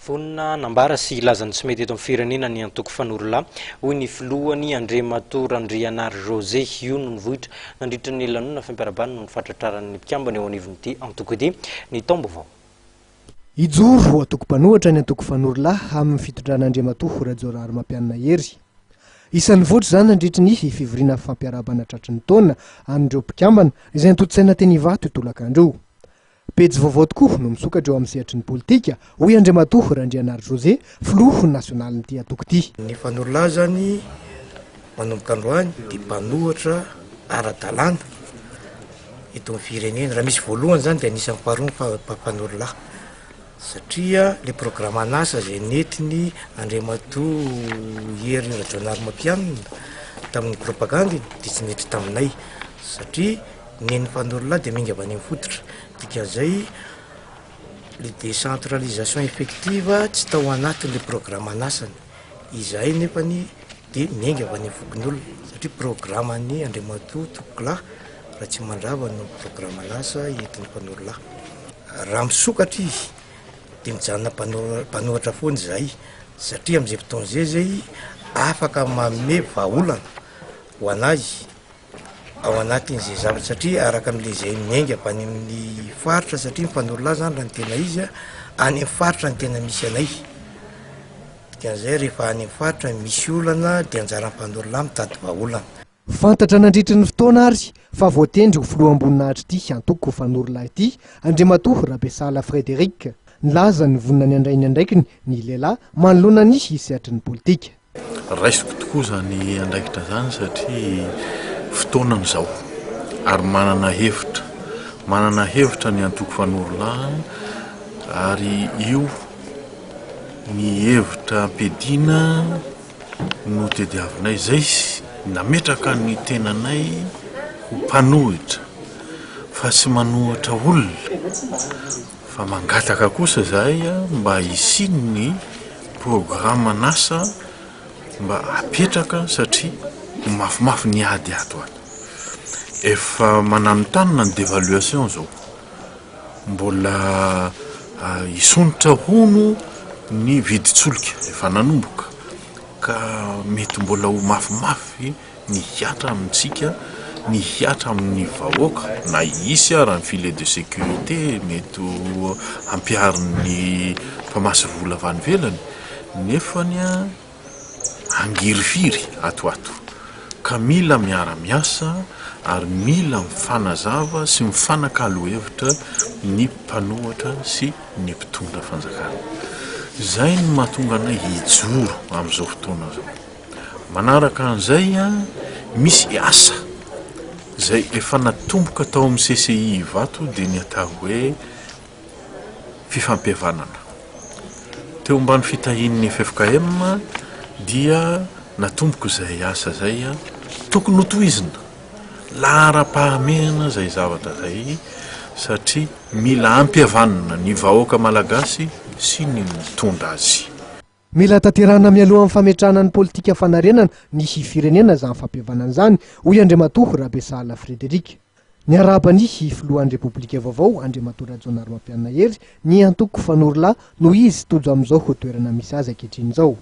Vonona hanambara sy hilaza ny tsy mety eto amin'ny firenena ny antoko Fanorolahy, hoy ny filohany Andriamatoa Randrianary José. Io no nivoitra nandritra ny lanonana fampiarahabana noho ny fahatratraran'ny mpikambana eo anivon'ity antoko ity ny taom-baovao. Hijoro ho antoko mpanohatra ny antoko Fanorolahy amin'ny fitondran'Andriamatoa Rajaonarimampianina Hery. Isan'ny voatra izany nandritry ny fivoriana fampiarahabana tratry ny taona an'ireo mpikambana izay notontosaina teny Ivato io tolakandro io. Pejy vaovao tokoa no misokatra eo amin'ny sehatry ny politika, hoy Andriamatoa Randrianary José, filoha nasionalin'ity antoko ity. Ny fanorolahy izany manomboka androany dia mpanohitra ara-dalàna eto amin'ny firenena. Raha misy voalohany izany dia anisan'ny faharoa ny mpanorolahy satria le programan'asa izay nentiny Andriamatoa Hery Rajaonarimampianina tamin'ny propagandiny dia tsy nety taminay satria Ny ny fanorolahy dia miainga avy any amin'ny fototra, dikan'izay le décentralisation effective tsy tao anatin'le programan'asany, izahay nefany dia miainga avy any amin'ny fokonolona satria programan'ny Andriamatoa Tompokolahy Ratsimandrava no programan'asa entin'ny mpanorolahy. Raha misokatra izy dia mijanona mpanohatra foana izahay satria amin'izay fotoana izay zay afaka manome vahaolana ho an'azy ao anatin'izay zavatra satria araka an'le izay miainga avy any amin'ny faritra satria ny mpanorolahy zany raha ny tena izy a, any amin'ny faritra ny tena misy anay, dikan'izay rehefa any amin'ny faritra misy olana de anjaran'ny mpanorolahy mitady vahaolana. Fantatra nandritry ny fotoana ary fa voatendry ho filoham-boninahitr'ity antoko Fanorolahy ity Andriamatoa Rabesahala Frédéric. Nilaza ny vonona ny handray ny andraikiny ny lehilahy manoloana ny sehatry ny politika. Raisiko tokoa izany andraikitra izany satria fotoanany izao ary manana hevitra, manana hevitra ny antoko Fanorolahy ary io ny hevitra ampiadiana no tediavinay, izay nametraka ny tenanay ho mpanohitra fa tsy manohitra olona. Fa mangataka kosa izahay mba hisian'ny programan'asa mba hapetraka satria ho mafimafy ny ady ato ato. Efa mananontanona ny devaluation izao. Mbola hisondrotra hono ny vidin-tsolika, efa nanomboka, ka mety mbola ho mafimafy ny hihatra amintsika, ny hihatra amin'ny vahoaka, na hisy ara ny filet de sécurité mety ho ampiharin'ny mpamasy vola avy any ivelany, nefany hangirifiry ato ho ato, ka mila miara-miasa ary mila mifanazava sy mifanakalo hevitra ny mpanohatra sy ny mpitondra fanjakana. Izay no mahatonga anay hijoro amin'izao fotoana izao. Manaraka an'izay, misy asa izay efa natomboka tao amin'ny CCI Ivato dia ny atao hoe fifampihavanana. Teo ambany fitahian'ny ffkm dia natomboka izay asa izay, tokony hotohizina, laharam-pahamehana izay zavatra izay satria mila ampihavanina ny vahoaka malagasy sy ny mitondra azy. Mila tanterahina mialohan'ny fametrahana ny politika fanarenana ny firenena izany fampihavanana izany, hoy Andriamatoa Rabesahala Frédéric. Niarahaba ny filohan'ny Repoblika vaovao, Andriamatoa Rajaonarimampianina Hery, ny antoko Fanorolahy noho izy tojo amin'izao toerana misy azy ankehitriny izao.